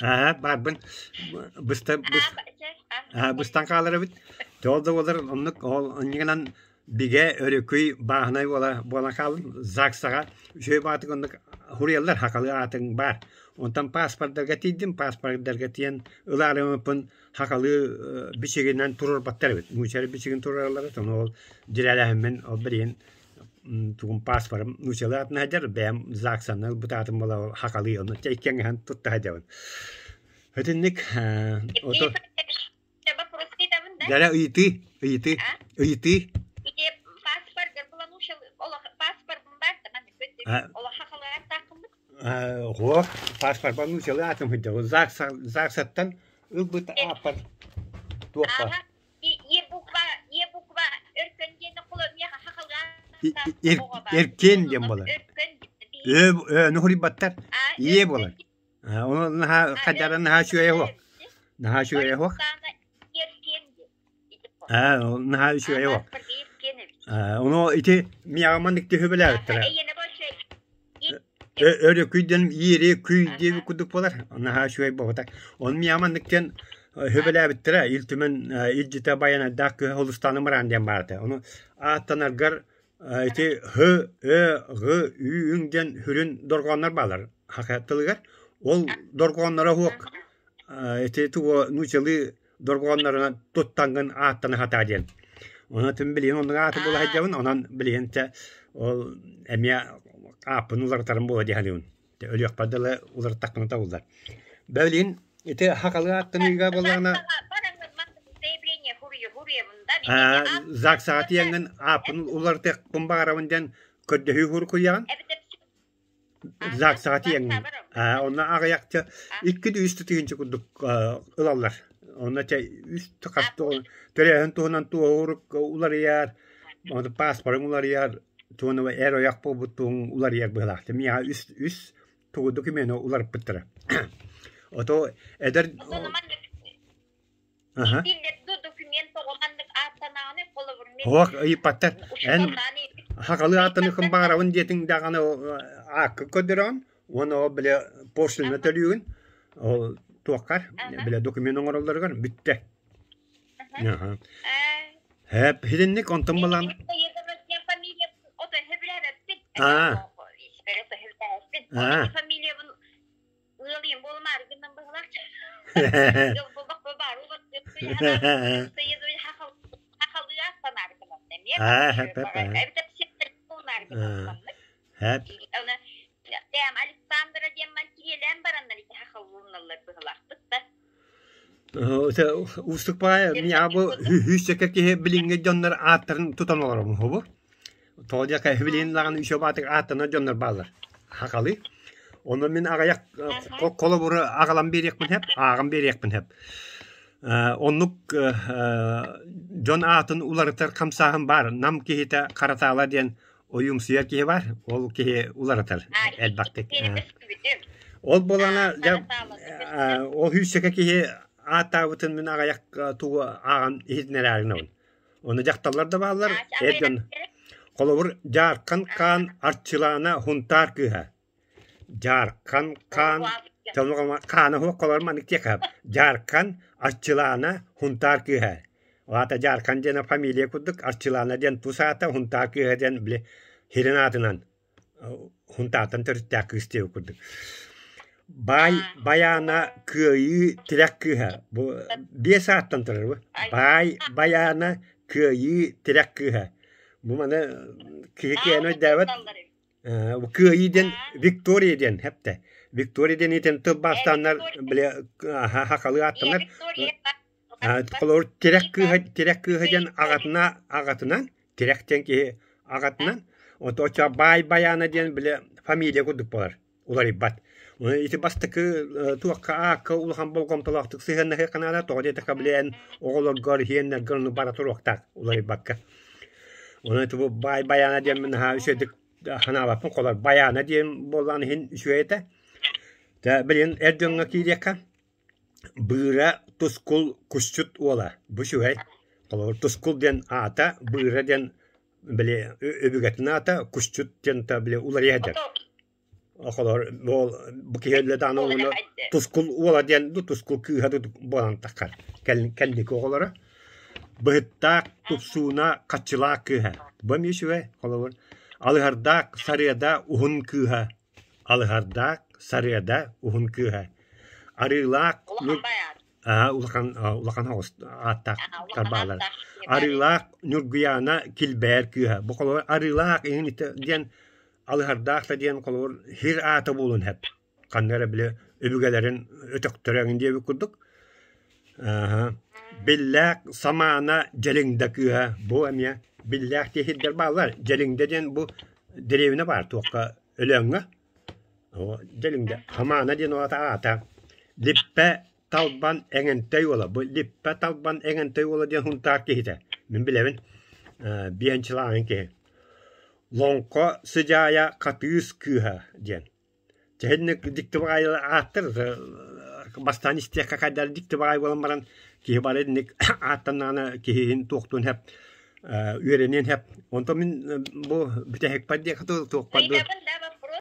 Аа, баарбын быста быс аа, быстан хаалар эбит. Ол да буоллар оннук ол онньугунан бигэ өрүкүй бааһынай буола буолан хааллым. ЗАГСаҕа үчүгэй баҕатык оннук суруйаллар сахалыы аатыҥ баар. Онтон пааспардарга тиийдим, пааспардарга тиийэн ылаарыммыппын сахалыы бичигинэн туруорбаттар эбит. Нуучча бичигин туруораллар эбит. Ону ол дьирээлээһиммин ол билигин тугум пааспарым нууччалыы аатын сылдьар, бэйэм ЗАГСаны ылбыт аатым буола хахалыы ону чэ иккиэн тутта сылдьабын. Итинник ото Дьэ ыйытыы, ыйытыы, ыйытыы. Оҕо пааспарбар нууччалыы аатым сылдьар. ЗАГСаттан ылбыт ааппар туох баар? Е буква, Е буква өркөн диэни миэхэ хахалыан Эркиэн диэн буолар. Өө өөнү хуруйбаттар. Е буолар. Ону наһаа хадара наһаа үчүгэйэ суох. Наһаа үчүгэйэ суох. Аа, наһаа үчүгэйэ суох. Ону ити миэхэ маннык төһө Өрөкүй диэн иэри күй диэбит курдук буолар. Наһаа үчүгэй буолбатах. Ону миэхэ маннык диэн сөбүлээбиттэрэ. Ил Түмэн илдьитэ Байанайдаах кыһа Холустааны мыраан диэн баар этэ. Ону ааттанаргар ити Һ, Ө, Ҕ, Ү, Үҥ диэн сүрүн дорҕооннор бааллар саха тылыгар. Ол дорҕоонноро суох ити тугу нууччалыы дорҕооннорунан туттаҥҥын ааттана сатаа диэн. Онон тим билигин оннук ааты була сылдьабын, онон билигин чэ ол эмиэ ааппын уларытарым буолуо дии саныыбын. Өлүөхпэр дылы уларыттахпына табыллар. Билигин ити сахалыы ааттаныыга буоллаҕына ЗАГСаҕа тиийэҥҥин ааппын уларытыахпын баҕарабын диэн көрдөһүү суруйаҕын. ЗАГСаҕа тиийэҥҥин онно аҕыйахча икки да үс да тыһыынча курдук ылаллар. Онно чэ үс хас төрөөһүн туһунан туоһурук уларыйар, пааспарыҥ уларыйар, туһунан эр-ойох буолбут туһуҥ уларыйар быһыылаах. Миэхэ үс үс тугу докумену уларыппыттара. Ото эдэр Суох ыйыппаттар. Эн сахалыы ааттаныххын баҕарабын диэтиҥ даҕаны аакка көрдөрөҕүн уонна ол били пошлина төлүүгүн ол туоххар били документ оҥороллоругар бүттэ. Һээп итинник онтон балан Аа. Аа. Ыалыйым буолумаары гынным быһылаах. Ыал буолбакка баар Александра диэн кириэлээн бараннар ити хахаллыналлар быһылаахпыт да. Уустук баайа миэхэ бу сүүсчэкэ киһи билиҥҥи дьоннор ааттарын тутан олоробун хобу. Тоҕо диэххэ билигин даҕаны үчүгэй баҕатык ааттанар дьоннор бааллар. Хахалыы. Ону мин аҕыйах холобуру аҕалан биэриэхпин сөп, ааҕан биэриэхпин сөп. Оннук дьон аатын уларытар хамсааһын баар. Нам киһитэ Харатаала диэн ойуумсуйар киһи баар. Ол киһи уларытар элбэхтик. Ол буолана дьэ ол сүүсчэкэ киһи ааттаабытын мин аҕыйах тугу ааҕан иһитиннэрээри гынабын. Ону дьахталлар да бааллар, эр дьон. Холобур, Дьаархан хаан Арчылаана Хунтаар кыыһа. Дьаархан хаан хаана суох холор маннык диэххэ Дьаархан Арчылаана Хунтаар кыыһа. Ол аата Дьаархан диэн фамилия курдук, Арчылаана диэн тус аата, Хунтаар кыыһа диэн били сирин аатынан Хунтаартан төрүттээх кыыс диэбит курдук. Баай Байаана Кыайыы тирэх кыыһа. Бу биэс ааттан турар бу. Баай Байаана Кыайыы тирэх кыыһа. Бу маны киһи киһини өйдөөбөт. Бу Кыайыы диэн Виктория диэн хэптэ. Виктория диэн итин тылбаастааннар били хахалыы ааттанар. Холобур, тирэх кыыһа тирэх кыыһа диэн аҕатына аҕатынан тирэх диэн киһи аҕатынан ото оччо баай байаана диэн били фамилия курдук буолар уларыйбат. Ити бастакы туохха аакка улахан болҕомтолоохтук сыһыаннаһыахха наада тоҕо диэтэххэ били эн оҕолоргор иһиэннэргэр ону бара туруохтаах уларыйбакка. Онон ити бу баай байаана диэн мин наһаа үчүгэйдик санаабаппын холор байаана диэн буоллаҕын иһин үчүгэй этэ. Дьэ билигин эр дьоҥҥо киириэххэ Быыра Тускул кусчут уола бу үчүгэй. Холобур, Тускул диэн аата, Быыра диэн били өбүгэтин аата, кусчут диэн били уларыйа сылдьар. Оҕолор бу киһи өллө даҕаны ону тускул уола диэн тускул кыыһа буолан таххар кэнники оҕолоро быһыттаах тупсууна хаччылаах кыыһа бу эмиэ үчүгэй холобур алыһардаах сарыада уһун кыыһа алыһардаах сарыада уһун кыыһа арыылаах улахан улахан оҕус ааттаах тарбаалар арыылаах Ньургуйаана килбээр кыыһа бу холобур арыылаах иһин диэн Алыһардаах да диэн холобур сир аата буолуон сөп. Ханна эрэ били өбүгэлэрин өтөхтөрө эҥин диэбит курдук. Ааһа. Биллээх самаана Дьэлиҥдэ кыыһа бу эмиэ биллээх диэн сирдэр бааллар. Дьэлиҥдэ диэн бу дэриэбинэ баар туохха Өлөөҥҥө. Дьэлиҥдэ Хамаана диэн аата аата. Липпэ Талбан Эҥэнтэй уола. Бу Липпэ Талбан Эҥэнтэй уола диэн Һунтаар киһитэ. Мин билэбин. Биэнчилааҕын киһи. Лоҥхо сыдьаайа Хатыыс кыыһа диэн. Чэһинник дьикти баҕайы ааттар бастаан истиэххэ хайдах дьикти баҕайы буолан баран киһи бары итинник ааттаннаҕына киһиһин туохтуун сөп үөрэниэн сөп. Онтон мин бу бүтэһикпэр диэки туохпар Ыйытабын да.